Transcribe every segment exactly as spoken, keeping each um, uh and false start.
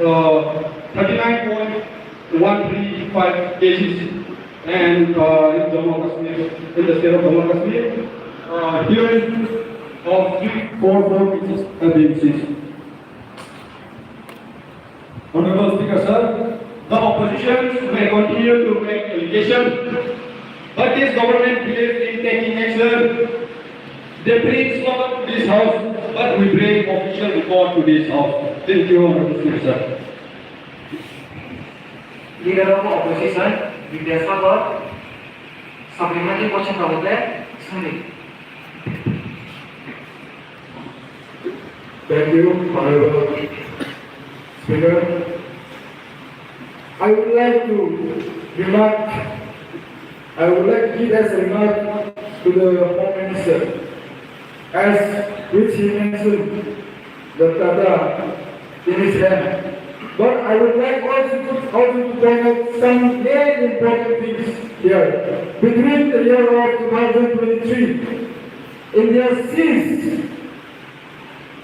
uh, thirty-nine point one three five K Gs, and, uh, in Jammu and Kashmir, in the state of Jammu and Kashmir, uh, heroin of three four four K Gs have been seized. Honorable Speaker, sir, the opposition may continue to make allegations, but this government believes in taking action. They bring slaughter to this house, but we bring official report to this house. Thank you, Honorable Speaker, sir. Leader of opposition, Vidyasagar, supplementary question rok le swngdi. Thank you, Honorable Speaker. I would like to remark, I would like to give as a remark to the Home Minister, as which he mentioned the Tata in his hand. But I would like also to, also to point out some very important things here. Between the year of two thousand twenty-three, India seized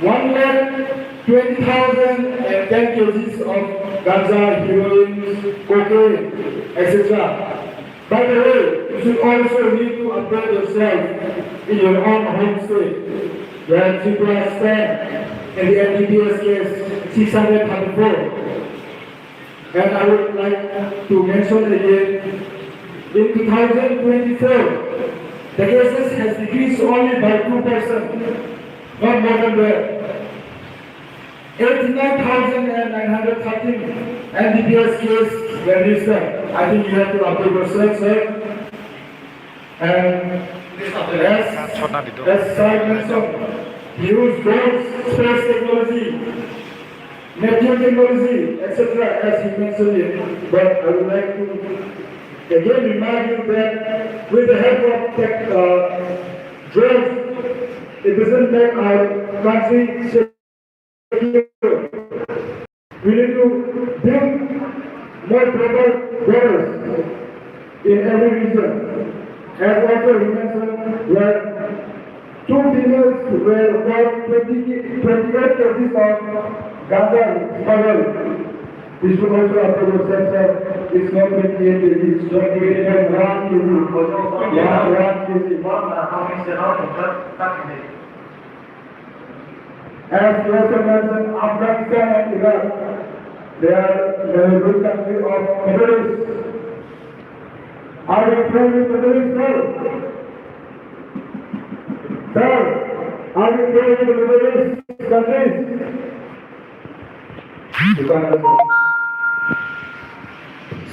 one lakh twenty thousand and ten K Gs of ganja, heroin, cocaine, et cetera. By the way, you should also need to update yourself in your own home state, where Tripura stand in the N D P S case six hundred thirty-four. And I would like to mention again, in two thousand twenty-four, the cases has decreased only by two percent, not more than that. Eighty-nine thousand nine hundred thirteen N D P S cases were registered. I think you have to update yourself, sir. And as, as sir mentioned, he used drones, space technology, network technology, et cetera, as he mentioned it. But I would like to again remind you that with the help of tech, uh, drones, it doesn't make our country safe. We need to build more proper borders in every region. As also he mentioned, where two females were found twenty, twenty-eight cases of ganja smuggled. This should also approve the sensor is not twenty-eight cases, it's twenty-eight point one K G. One, one K G. As you also mentioned, Afghanistan and Iraq, they are the good country of Middle East. Are you friend with Middle East, sir? Sir, are you friend with the Middle East countries? You can't answer.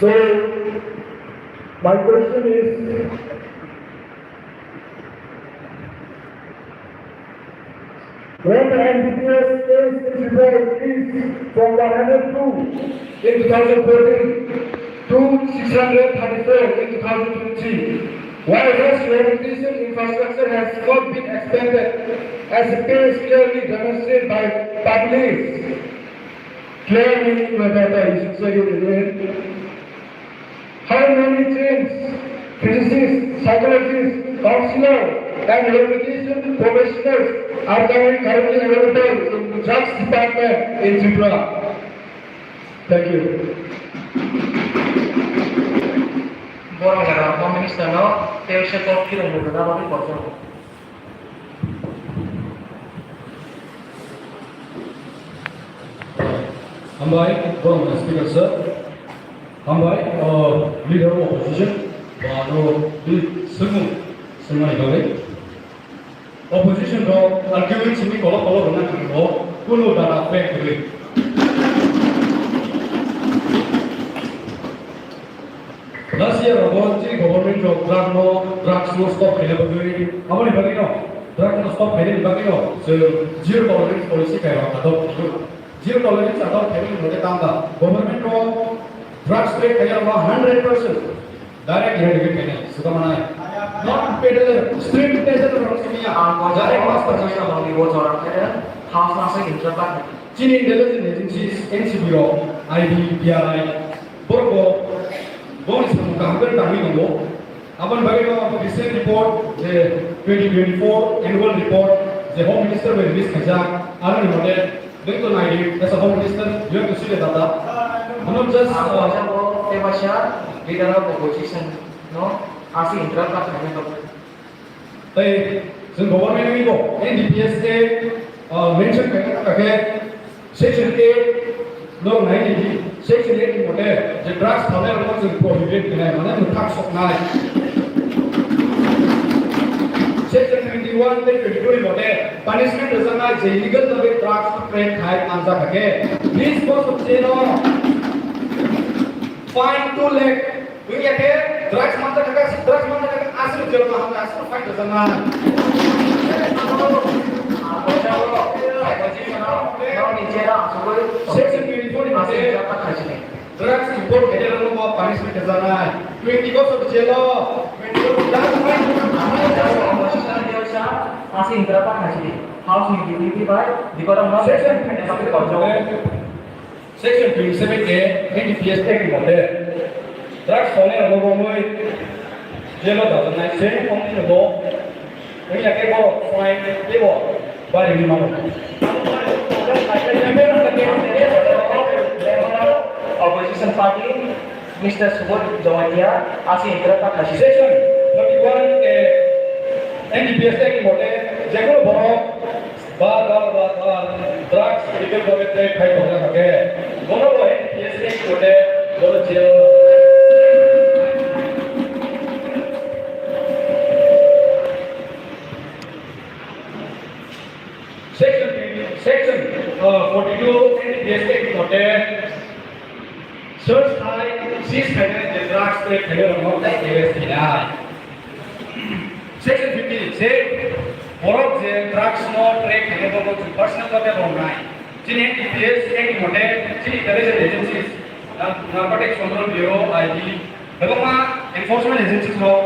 So, my question is, when the N D P S case in Tripura increased from one hundred two in two thousand fourteen to six hundred thirty-four in two thousand twenty-three, why has rehabilitation infrastructure has not been expanded, as the case clearly demonstrated by public? Clearly, you should say it again. How many trained physicists, psychologists, counselors, and rehabilitation professionals are currently available in drugs department in Tripura? Thank you. Borok jora Home Minister no tei se kok phirung ni rwna bagwi kotor. Hambai, Borok Speaker sir. Hambai, uh, Leader of Opposition, ba no bi swngo, swngnai bagwi. Opposition rok argument simi kolok kolok rwna thangwi bo kunu data fact kwrwi. Last year rogo chini government rok drug no, drugs no stop khaina bagwi, aboni bagwi no, drug no stop khaina bagwi no, chwng zero tolerance policy kailaijak. Zero tolerance adopt khaimani hwnkhe tamo da? Government o drugs trade khaiyarokno hundred percent direct eradicate khainai, swkang manai. Non peddler, street peddler rok simiya, direct master khaina. Chini intelligence agencies, N C B rok, I B, P R I, borok bo, boni samung kaham khe tangwi tongo. Aboni bagwi no recent report je twenty twenty-four annual report je Home Minister bai release khaijak, aroni mote Doi to nai, as a Home Minister, you have to see the data. Ano just, uh, Ang wajak o tei waisa leader of opposition no aswk interrupt kha khaina bagwi. Tei chwng government ni bo N D P S A, uh, mention khaina kha khe section eight no nai ni di, section eight ni mote je drugs phalnai rok no chwng prohibit khainai, mane mwthak soknai. Section twenty-one tei twenty-two ni mote punishment rwjaknai je illegal bagwi drugs no trade khai manjak kha khe, bis bosor jail o, fine two lakh, wngya khe drugs manjak kha khe, drugs manjak kha khe aswk jail o ma hamya aswk fine rwjaknai. Section twenty-four ni mote drugs import khainai rokno bo punishment rwjaknai. Twenty bosor jail o, twenty bosor jail o. Aswk interrupt khaisidi. House ni deputy bai Diparam no section twenty-seven A, N D P S Act ni mote drugs phalnai rokno bo mui jail o dajaknai. Same only bo Wngya khe borok fine tei bo bari wngwi mano. Opposition party, Mister Subodh Jamatia, aswk interrupt kha khaisidi. Section thirty-one A, N D P S Act ni mote jekunu borok bar bar bar bar drugs illegal bhabe trade khai tongna kha khe, bono bo N D P S Act ni mote bono jail o. Section, section, uh, forty-two N D P S Act ni mote search khai, seize khainai je drugs trade khainai rokno tei arrest khainai. Section fifty, se borok je drugs no trade khainai rokno chwng personal khe romnai. Chini N D P S Act ni mote chini intelligence agencies, Narcotics Control Bureau, I B, kwbangma enforcement agencies rok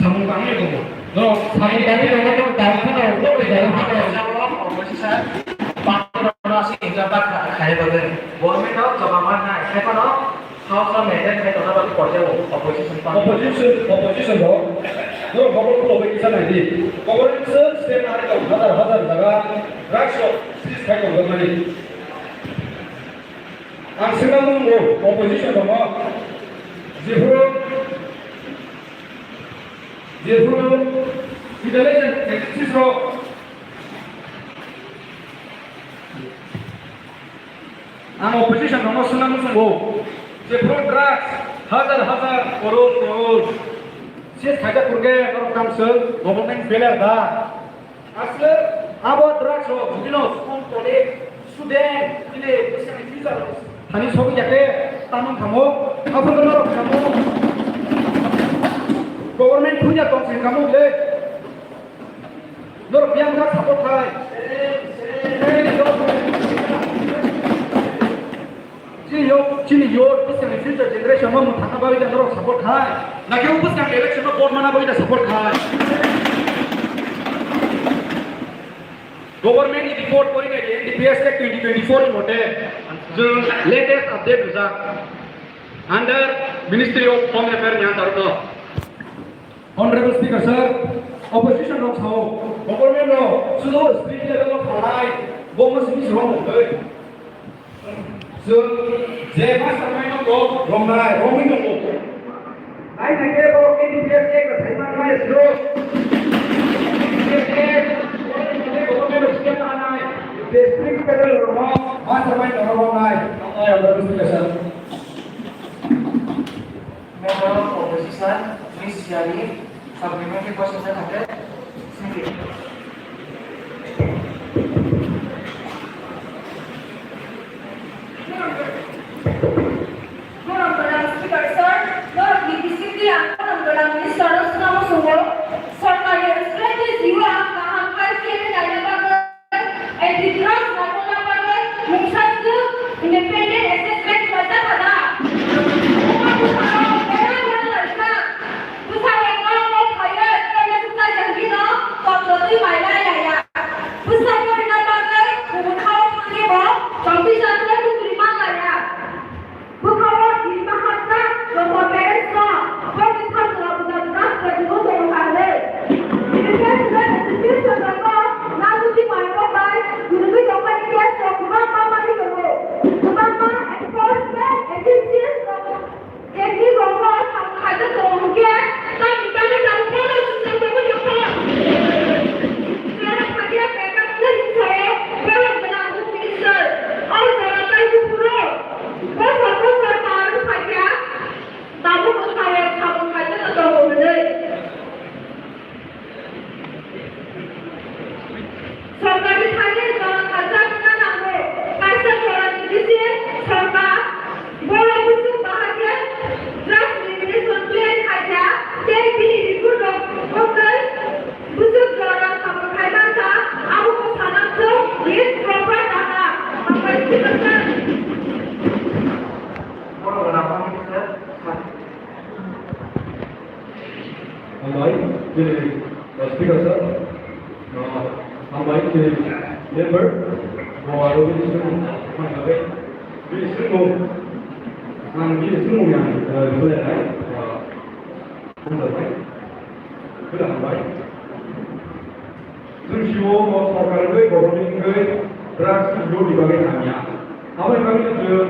samung tangwi tongo. Norok samung tangwi tongo, norok tangwi tongo, norok tangwi tongo. Party rok no aswk injak kha, kha, khaina bagwi. Government rok jawab manai, hai phano House o maintain khai tongna bagwi porjao opposition party. Opposition, opposition rok, norok bokol khulogwi kisa nai di. Government se step nai tong, hazar hazar jaga drugs rok seize khai tong mani. Ang swngna mung bo opposition rokno, jephuru, jephuru intelligence agencies rok, ang opposition rokno swngna mung bo, jephuru drugs hazar hazar, crore crore seize khaijak phuru khe norok tamo se government failure da? Aswk abo drugs rok bini school, college, student, bini bwskango future rok thani sogwi ya khe tamo thamo, aphuru norok thamo. Government thungya tong thang thamo le. Norok biyang jak support khai. Chini yo, chini yo, bwskangni future generation no mwthangna bagwi da norok support khai. Nakhe o bwskang election no vote mana bagwi da support khai. Government ni report kori nai N D P S Act twenty twenty-four ni mote, chwng latest update rijak under Ministry of Home Affairs ni under o. Honorable Speaker sir, opposition rok sao, government rok sudo street level o phalnai, bo mo simi srong mung twi. Chwng je mastermind no rok romnai, romwi tongo. Nai nai khe bo N D P S Act thai man mai sro. Government of state anai, district federal rok mastermind no romnai. Honorable Speaker sir. Member of Opposition, Miss Yari, supplementary question se thangkhe, thank you. Honorable Speaker sir, norok ni bisingtwi ang honorable Minister no swngna muchungo, sorkar ni strategy o ang kaham khai khe naina bagwi. Anti-drugs naikholna bagwi mungsa swk independent assessment khlaijak kha da? Buma bupharok bera bera laijak. Bwsarok nok nok phaiwi kaisa swknai jangkino totlo twi mai lai laiya. Bwsai porina bagwi kubun hao thangkhe bo tongtwi jatwi bukri man laiya. Bwkhao tini maharsa joto parents no, bo ni sakno buda buda se dugo tong kha hwnwi. Tini khe student association rokno nangmungni bai rok bai, gurugwi tongmani case rok kwbangma. Ang bini swngmung yang, eh, belai nai, eh, hamjak bai. Belai hambai. Chwng sio bo sorkar wngwi, government wngwi drugs ni bagwi hamya. Aboni bagwi chwng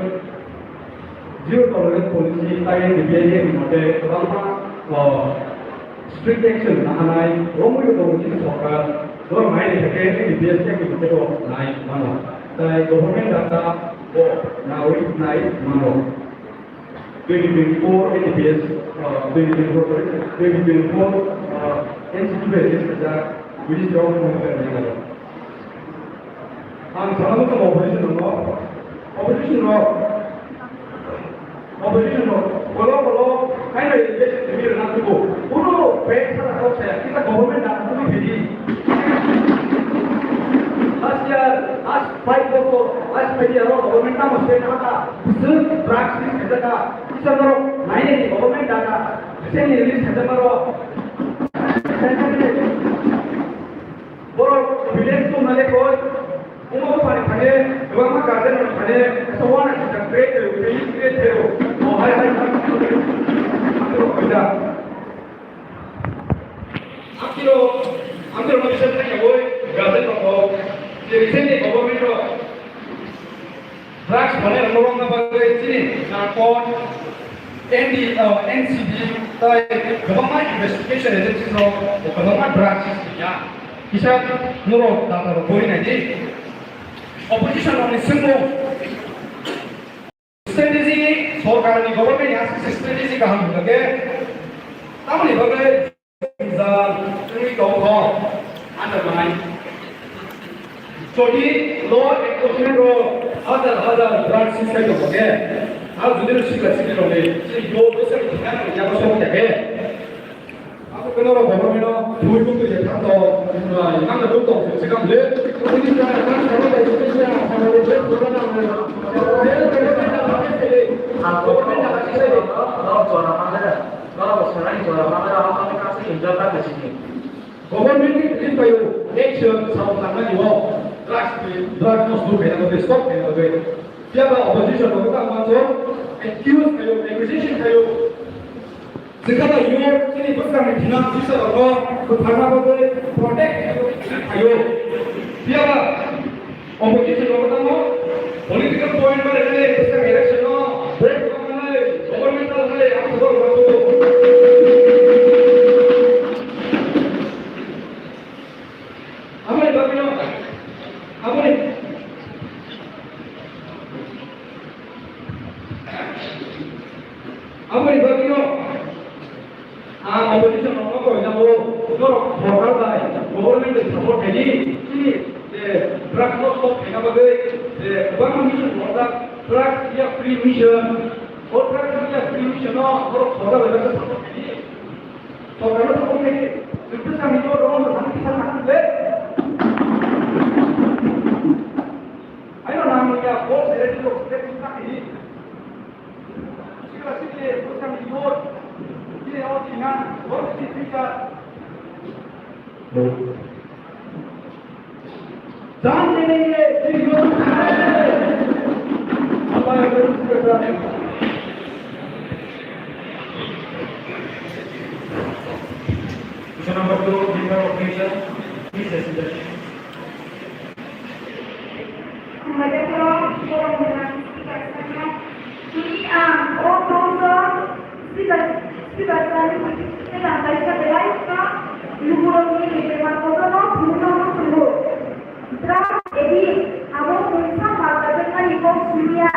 zero tolerance policy tai N D P S ni mote kwbangma, eh, strict action lahanai, romwi tongo chini sorkar, borok nai rikha khe N D P S ni mote bo nai mano. Tai government data bo nawi nai mano. Twenty twenty-four N D P S, uh, twenty twenty-four, sorry, twenty twenty-four, uh, N C T by release khaijak, bini siyao mungsa nai. Ang sana mungsa opposition no, opposition no, opposition no, bolo bolo, kai bai je temi rana tubo, uno pe sana kok saya, kita government na tubo bini. Last year, last five bosor, last five year o government tamo se thangkha, bwswk drugs ni khaijak kha, kisa norok nainai ni government data, recently release khaijak maro. Borok village tong nale koi, omo bupha ni thani, kwbangma guardian rok thani, kaisa uanaisa create khaio, create khaio, create khaio. O hai hai hai. Amtwrok, amtwrok no bisa thangya oi, guardian rok, je recently government rok drugs manai rok norok na bagwi chini narcot, N D, uh, N C B, tai kwbangma investigation agencies rok kwbangma drugs ya. Kisa norok data rok pori nai di. Opposition rok ni swngmung. Strategy, sorkar ni government ni aswk se strategy kaham hwnkha khe, tamoni bagwi jal wngwi tongkho, ano manai. Jodi law enforcement rok hajar hajar drugs seize khai tongkha khe, aro jodi no sikla sikli rok ni, chini bo bwswk thangna nang ya bwswk ya khe. Abo khe norok government-o thwi bwtwi se thang tong, wngkha, nang no nuk tong se swkang le. Ang government-o norok jora manjak, norok jora manjak, ang khe kaisa enjoy kha sini. Government ni police bai action samung tangnani o drugs, drugs no suru khaina bagwi, stop khaina bagwi. Phiya ba opposition rok tamo accuse khaio, accusation khaio. Chwkha bai yo chini bwskanni thina sisa rokno bwtharna bagwi protect khaio. Phiya ba opposition rok tamo political point bai rwnai bwskang election no vote rwnai government rwnai ang sabor rok. Aboni bagwino, aboni, aboni bagwino, ang opposition rokno koina o, norok sorkar bai, government bai support khaidi, chini, eh, drugs no stop khaina bagwi, eh, kwbangma mission rok jak, drugs ya free mission, o drugs ya free mission no, norok sorkar bai support khaidi. Sorkar no support khaidi. Chwng bwskanni to rong no thani kisa thani le. Aino nang ya, boss, ready to step in thani. Sikla sikli bwskanni to. Kini o thina, boss, kini thika. जान देने के लिए दिल को Question number two, member of Commission, please, Jacinta. Tini ang o tongsa sida sida sani sida kaisa belai kha lukurokni bemar kotorno phunukna muchungo. Drugs addict abo mungsa mal kajaknani kok simiya.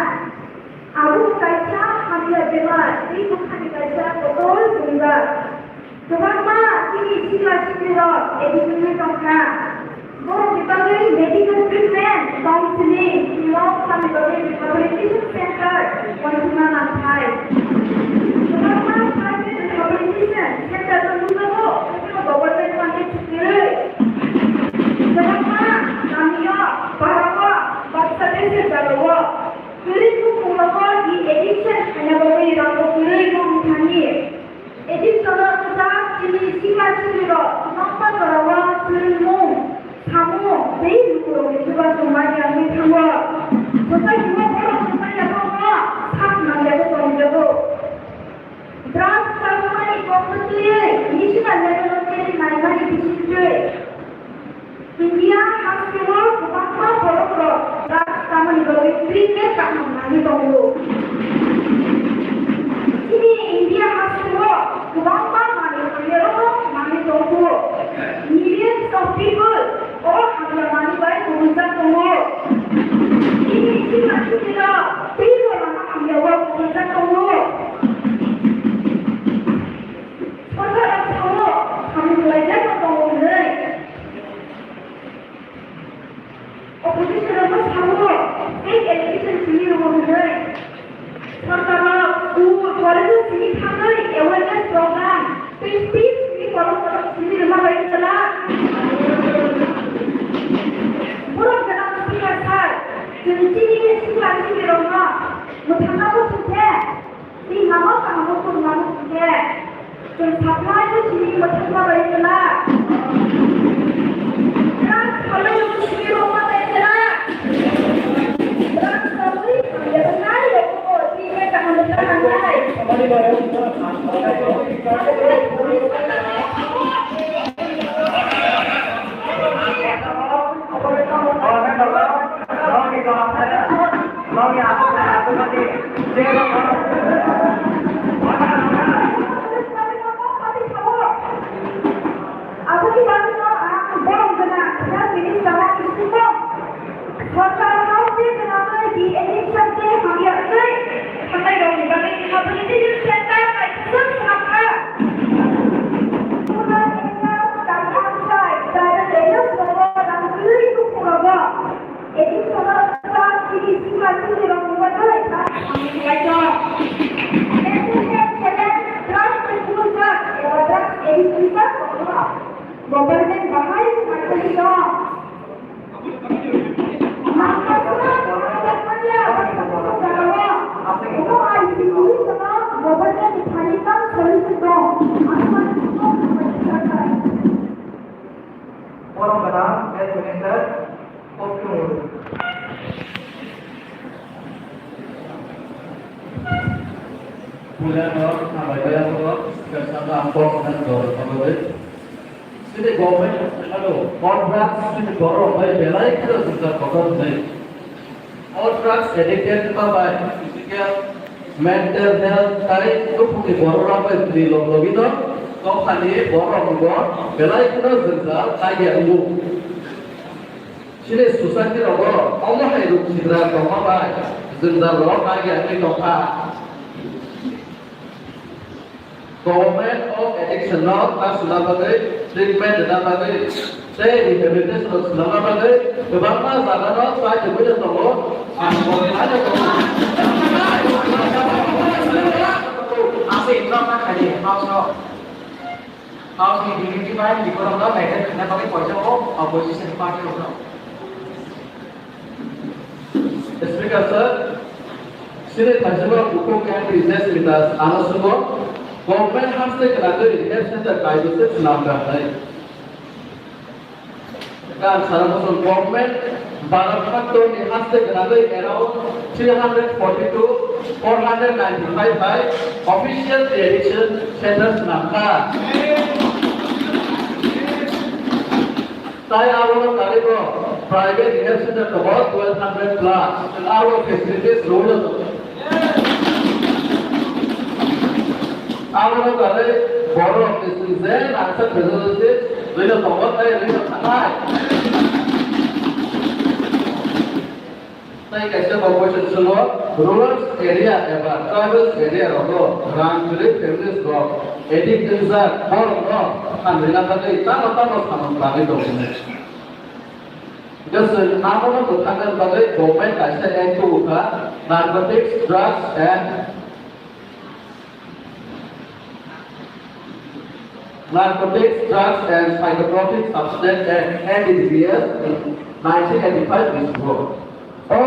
Abo kaisa hamya bemar, tei bwkhani kaisa kotor joriba. Kwbangma chini sikla siklirok addict wngwi tongkha. Borokni bagwi medical treatment, counseling, tei long term ni bagwi rehabilitation center uansukna nangthai. Kwbangma private rehabilitation center no nukjago, tei government funded se kwrwi. Kwbangma kamio, barao, baksa bese jagao kwrwi buphang rogo de-addiction khaina bagwi rangbo kwrwi wng thani. Addiction-o kwchak chini sikla siklirok nokbar jorao swrwngmung, samung tei lukurokni chubachu manya wngwi thango. Society-o borok wngmanya tongo. Chwng saknai bo simi mwthangma bai tla. Drugs phalwi bo simi rokma bai tla. Drugs phalwi hamya wngnai rokbo twi khe kaham wngna nangnai. Aboni bagwino ang borok gwnang health minister ni bisingo sorkar house tei gwnangwi di addiction tei hamya wngwi thangnai rokni bagwi rehabilitation center naithothok swnamkha. Rural areas tei outside tribal areas rogo rang kwrwi tongphuru rogo. Addiction o chwng chini sima simi rokni bagwi kha. Mental health challenge, drugs tei gurujak eba drugs addict rijak rokno government bahai khairokwi tong. Mangkasna manya jagao omo I C U sono government ni thani tang solution tong. Aswk. Borok gwnang health minister. Puja no hambai bai aphuru swkang saka ang kok khan jor khambai. Sini government ado contract sini borok bai belai kheno swkang kotor hnai. O drugs addicted wngma bai physical, mental health tai nukhungni borok rok bai twi log logi no tongthani borok rok bo belai kheno jwngjal kaiya wngo. Chini society rogo omo hai ruk sidra tongma bai jwngjal rok kaiya wngwi tongkha. Government o addiction no ta suna bagwi, treatment rwna bagwi, tei rehabilitation rok swnamna bagwi kwbangma jaga no chai tongwi tongo. Ang bo khaino tongo. Ase ignore na khaidi, house no. House ni dignity bai ni borok no maintain khaina bagwi poisa o opposition party rok no. Speaker sir, sini thaisima bukhuk M P Jesmita ano sugo, government haste gwnangwi health center kaibo se swnam kha hinwi. Kan sara bosong government bara factor ni haste gwnangwi around three hundred forty to four hundred ninety five bai official de-addiction center swnam kha. Tai abono karwi bo private rehab center tongo twelve hundred plus. Abo facilities rwino tongo. Abono karwi borok ni sing je nangsa facilities rwino tongo, tai rwino thangnai. Tai kaisa bo question swngo, rural area eba tribal area rogo rang kwrwi families rok addict wngjak borok no hamrina bagwi tamo tamo samung bagwi tong hwnwi. Hwnkhe chwng abono bwthangna bagwi government kaisa act tubu kha, Narcotics, Drugs and Narcotics, Drugs and Psychotropic Substance Act, N D P S, nineteen eighty-five ni simo. O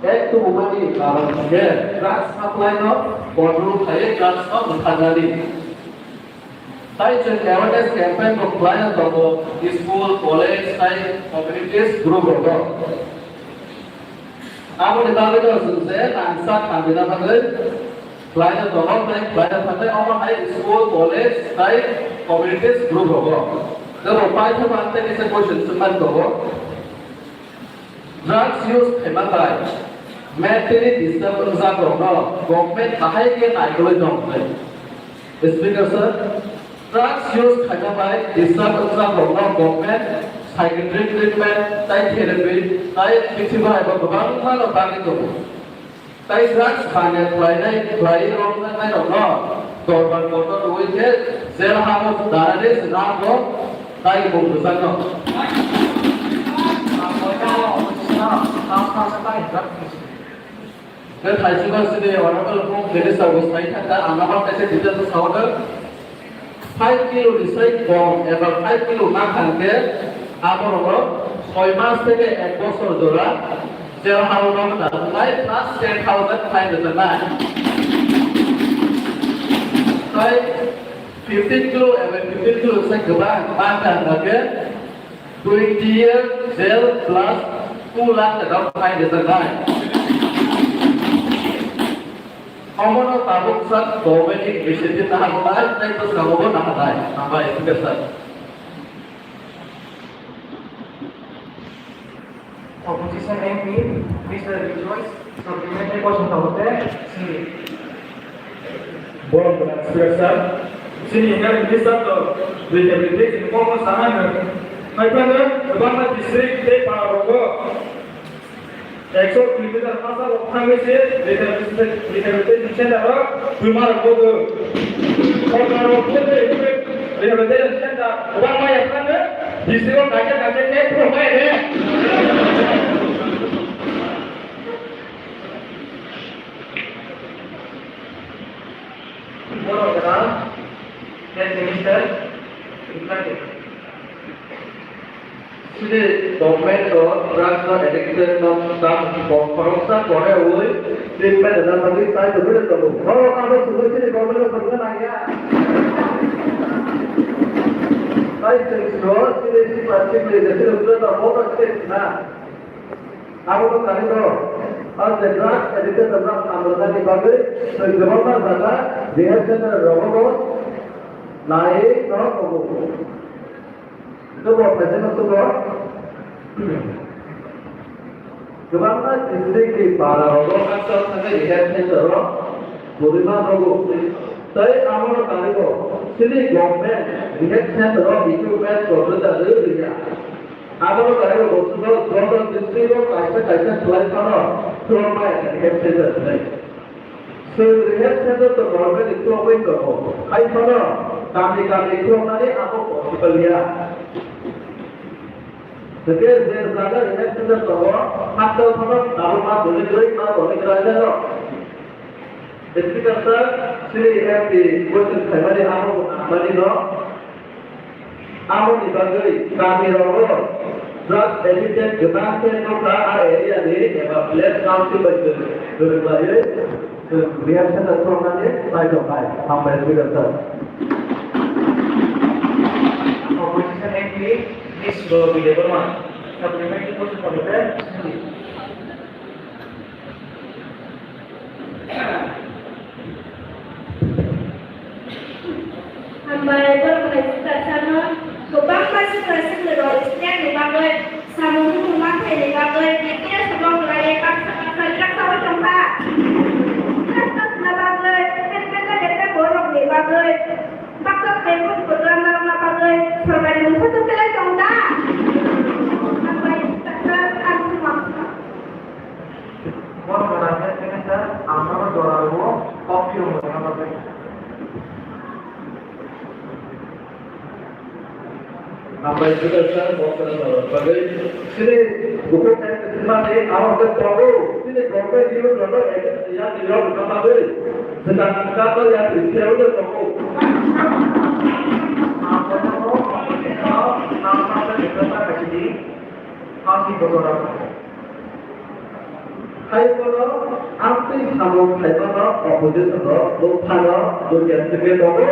act tubumani karon khe drugs supply no control khaiwi drugs no bwtharnani. Tai chwng awareness campaign bo khlaina tongo, school, college tai communities group rogo. Aboni bagwi no chwng je nangsa khamina bagwi khlaina tongo, tai khlaina thangwi omo hai school, college tai communities group rogo. Tei bo paithago ang tei kisa question swngmani tongo. Drugs use khaima bai mentally disturb wngjak rokno government bahai khe naigwlwi tong hwnwi. Speaker sir, drugs use khaima bai disturb wngjak rokno government psychiatric treatment tai therapy tai bithi bahai bo kwbangma no bagwi tongo. Tai drugs baniya khlainai, khlaiwi romjaknairokno dorbar kotor rwui khe jail hao darani swnamgo tai bumrwjakno. Tei thaisima sini honorable Home Minister bo sai thangkha, ang abo kaisa details sao da. Five kilo ni sai kom eba five kilo ma thang khe aborokno soi mas theke ek bosor jora jail hao no nai plus ten thousand fine rwjaknai. Tai Fifteen kilo eba fifteen kilo se kwbang, manta hwnkhe twenty year jail plus two lakh taka fine rwjaknai. Omono tabuk sak government ni initiative naharnai, tei bwskango bo naharnai. Hambai, Speaker sir. Opposition M P, Mister Rejoice, supplementary question khabote, sini. Borok gwnang Speaker sir, sini Health Minister to rehabilitation kokno sana hwno. Haiphano kwbangma district tei para rogo ekso kilometer masa rok thangwi se rehabilitation, rehabilitation center rok twima rok bogo. Sorkar rok bogo rehabilitation center kwbangma yaphano district o kaisa kaisa khe phunukmaya de. Borok gwnang Health Minister, Ibrahim. Sini government o drugs no addiction no tam khoroksa kore ui treatment rwna bagwi tai tongwi tongo. Borok abo sugwi sini government o phunukna nangya. Tai chwng sro sini sima sikli je sini ulo ta bono sini na. Abo no kari do. Ar je drugs addiction no tam rwnani bagwi chwng kwbangma jaga rehab center rogo bo nai no tongo. Ito bo phaisano sugo. Kwbangma district ni para rogo hakchal thangwi rehab center o kwrwima nogo. Tei amo tarigo sini government rehab center o equipment kwrwida rw rwya. Amo tarigo bosugo joto district o kaisa kaisa khlai phano kwrwngmai rehab center hwnwi. Chwng rehab center to government ni kwrwngwi tongo. Hai phano kami kami kwrwngnani abo possible ya. Hwnkhe je jaga rehab center tongo, hakchal phano tabuk ma tongwi kwrwi ma tongwi kwrwi no. Speaker sir, chini M P question khaimani abo bo nangmani no. Aboni bagwi kami rogo drugs addicted kwbang khe nokha a area ni eba village council bai kwrwng, kwrwng laiwi, kwrwng rehab center khuloknani nai tongkha. Hambai Speaker sir. Opposition M P, Miss Debbarma, supplementary question for the Hambai borok bai sika sano kwbangma sikla siklirok student ni bagwi samung bumung manthaini bagwi B P S rok lai baksa baksa yak sawi tongkha. Baksa sina bagwi, bekbek bekbek borok ni bagwi, baksa bekbek program narwkna bagwi sorkari mungsa tongkhelai tongda. Hambai sika sano ang sumang. Bor gwnang khe khe sir, ang nono jora rwo, kok phiyok rwna bagwi. Hambai Speaker sir, bor gwnang rwna bagwi. Chini bukhuk M P sima ni amo khe tongo, chini government ni rwno ek ya ni rok rwna bagwi. Swkang swkang ya ni rok tongo. Ang bono, ang bono, ang bono, ang bono, Hai bono amtwi samung khaimano opposition no nukphano dukya thwngwi tongo.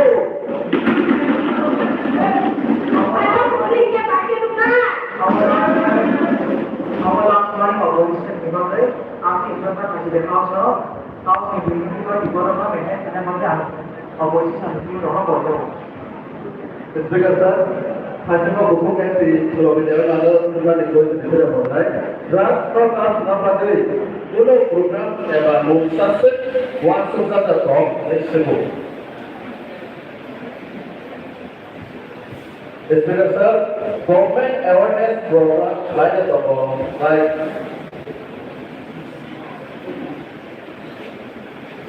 Abo last line opposition ni bagwi aswk wngkha kaisa de house o, house ni building ni bagwi borok ma maintain khaina bagwi ang opposition ni team rok no boljago. Speaker sir, phaisingno bukhuk M P Solobi Debbarma no swngmani question ni phirok hwnai. Drugs no pass wngna bagwi kuno program eba mungsa swk uansukjak tong hwnwi swngo. Speaker sir, government awareness program khlaina tongo, like,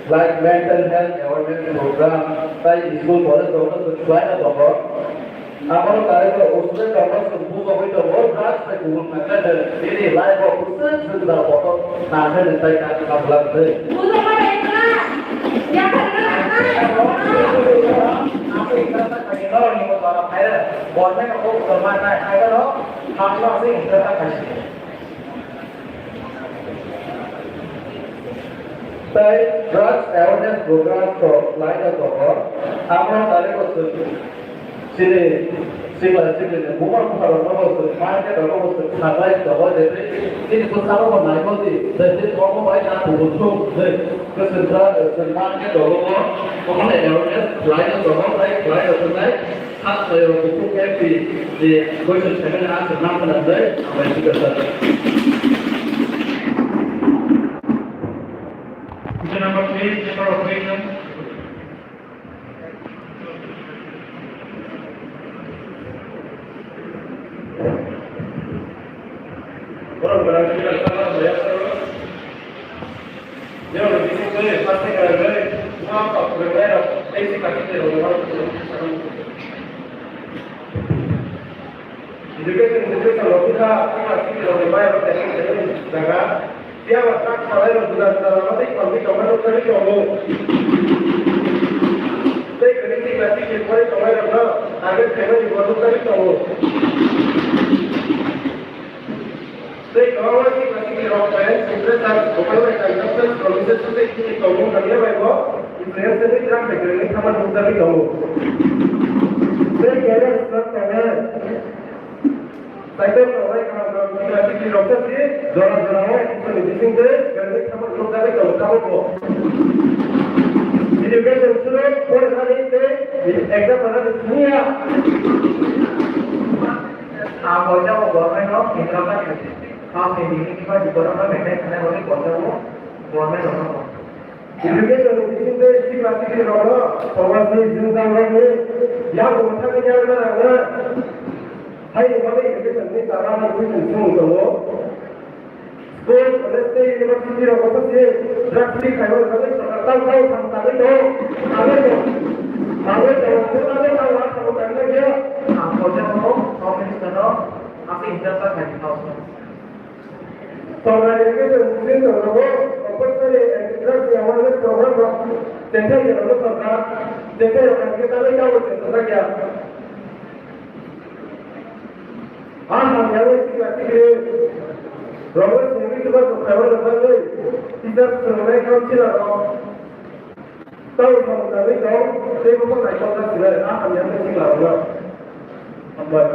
Like mental health awareness program, tai school college rok no swk khlai na tongo. Abo no karwi rok usle rok no swk bujogwi tongo, drugs tei kubun nangkha de daily life o bwswk swk jora kotor nangkha de tai kha kha bwlak de. Bujogma bai kha, yaphar na nai. Abo ikha ta kha ni no ni mo jora phai re, government o ko ma nai phai no, ha no se ikha ta kha si. Tai drugs awareness program rok khlaina tongo. Amo tare bo chwng chini sikla siklini buma bupharokno bo chwng market rogo bo chwng khaklai tongo, je tei chini bwskango bo naikol di, je tei omo bai na kubuthung hwnwi kwchwng kha, chwng market rogo bo omono awareness khlaina tongo, tai khlai rok wngnai. Kha khlaio kuphur M P ni question seven answer nang khna dai, ang bai sikha sir. Question number three, paper of question. Borok belai sikha sir, ang bai sikha sir. Education, education rok wngkha, wngkha city rok ni bayaro tei jaga. Phiya ba truck salai rok juda juda lama tei kwrwngwi tongma nukjagwi tongo. Tei kwrwngwi sikla sikli pori tongnai rokno target khaimani bo nukjagwi tongo. Tei kwbangma sikla siklirok parents, impressors, vocal bai consumption, promises tei chini tongmung hamya bai bo influence wngwi traffic rwngwi thangma nukjagwi tongo. Tei career slot tongnai, cycle tongnai kaham kaham sikla sikliroksa si jora jora o Iswrni bisingtwi rwngwi thangma nukjagwi tongo tabukbo. Education suno porikha ni tei exam rwnani simi ya. Ang bo jabo government no Hyderabad ni, ang se degree ni bai government no maintain khlai rwdi bo jabo government no. Education ni bising tei sikla sikli rok no, somaj ni jwngjal rok ni yakung thangwi nai rwna nang nai. Hai ni bagwi education ni chara ni bising sung tongo. School, college tei university rok bo se drugs free khaima bagwi sorkar tang tang sam tangwi tongo. Tangwi tongo. Tangwi tongo. Tangwi tongo. Ang bo jabo Home Minister no, ang se Hyderabad ni house no. Sorkar education ministry rok compulsory anti-drugs awareness program rok chengthai rok sorkar chengthai rok khe tangwi tabo chengthajak ya. Ah, hamya sikla sikli rok simi tuba tuba rok bagwi teacher swrwngnai councillor rok. Tei samung nangwi tong, tei buphang naikol jak sinai, a hamya khe sikla rokno. Hambai.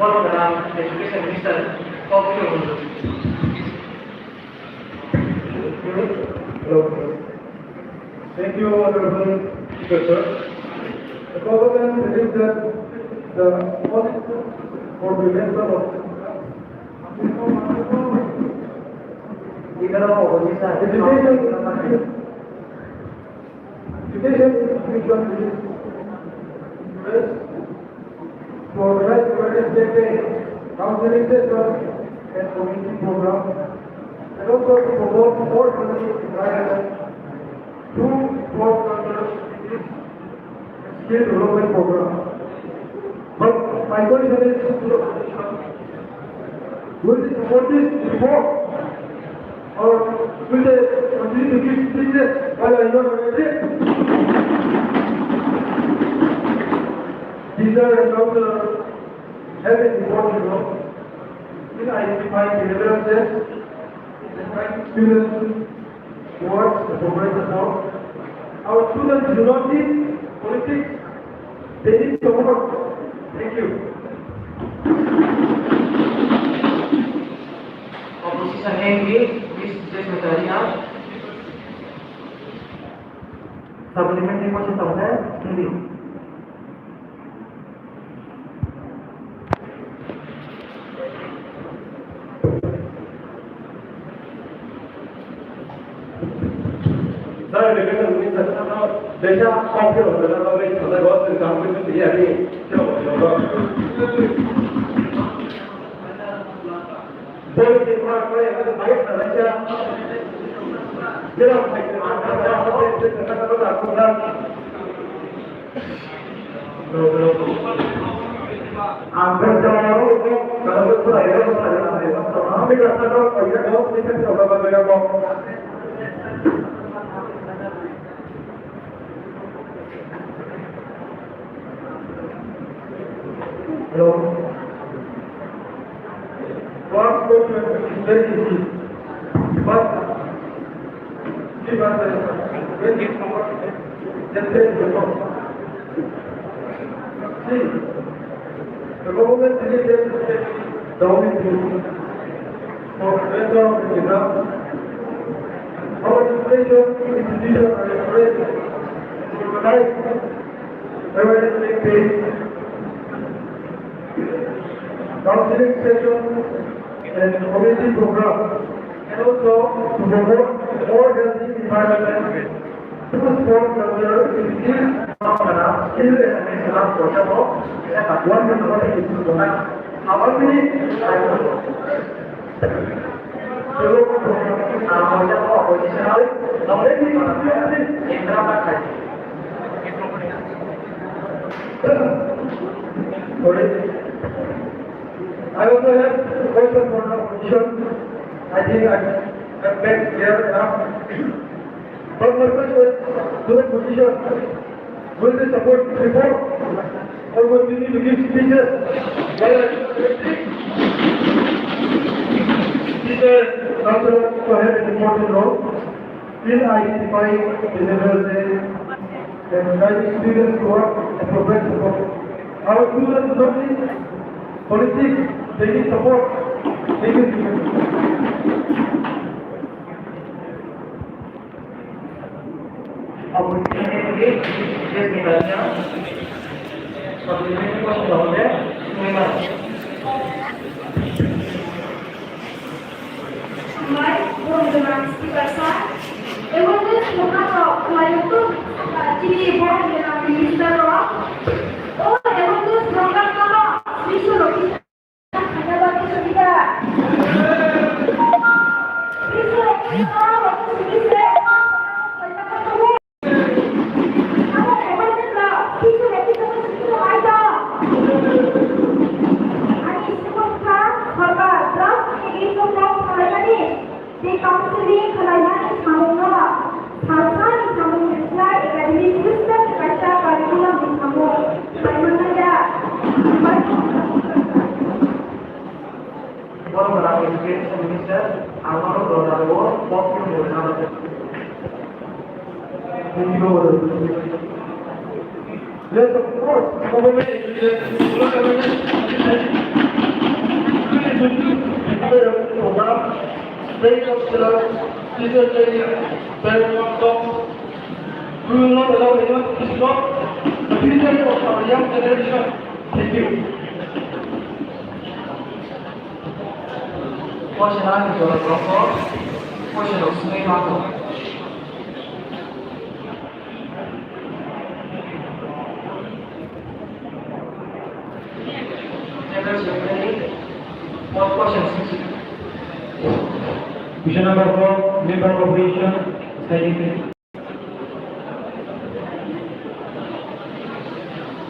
Honorable Education Minister, kok philwi hwnwi. Hello. Thank you, Honorable Speaker, sir. The government believes that the cost for the rental of Education, education institution is best for right awareness campaign, counseling session, and community program, and also to promote more community environment through sport culture activities. Skill development program. But my question is, will this, will this support this reform? Or will they continue to give sickness while I not ready? Teacher and counselor have an important role in identifying behavioral change and guiding students towards the progress of our students do not need politics, they need support. Thank you. Opposition M P, Miss Jess Macharia. Supplementary question, sir, Hindi. Sir, education minister, desa kok ke hoda na, bai thanda go, sir, kam ke, sir, ya ni. Hello. First question is very easy. The government delegates down with you for better of the ground. Our education institutions are encouraged to organize awareness campaigns, counseling sessions, and community programs, and also to promote more healthy environment. Two sports culture is still not enough. Still, I mean, last quarter of one hundred forty people. Our many, Sorry. I also have question for the opposition. I think I have made clear enough. But my question to the opposition, will they support reform? Or will we need to give speeches? Well, I think teachers also have an important role in identifying behavioral change and guiding students toward appropriate support. Our students don't need politics, they need support. Thank you. Opportunity, yes, Natasha. Supplementary question, Hambai, borok gwnang speaker sir. Awareness program rok khlai wngtong, chini borok gwnang minister rok. O awareness program no sri sri rok kisa khaina bagwi sugwi da. Sri sri rok kisa rok sugwi se. Borok rang education minister, ang oro borok rang o pop ni borok rang. Thank you. Yes, of course. Government is a program, very popular, teacher training, very long term. We will not allow anyone to disrupt the future of our young generation. Thank you. Question ani jora rokho, question rok swngwi mano. General Secretary, what question? Question number four, member of opposition, Secretary.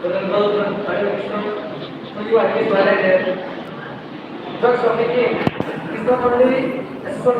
Honorable Prime Minister, for you, I give my letter. Drugs trafficking is not only a social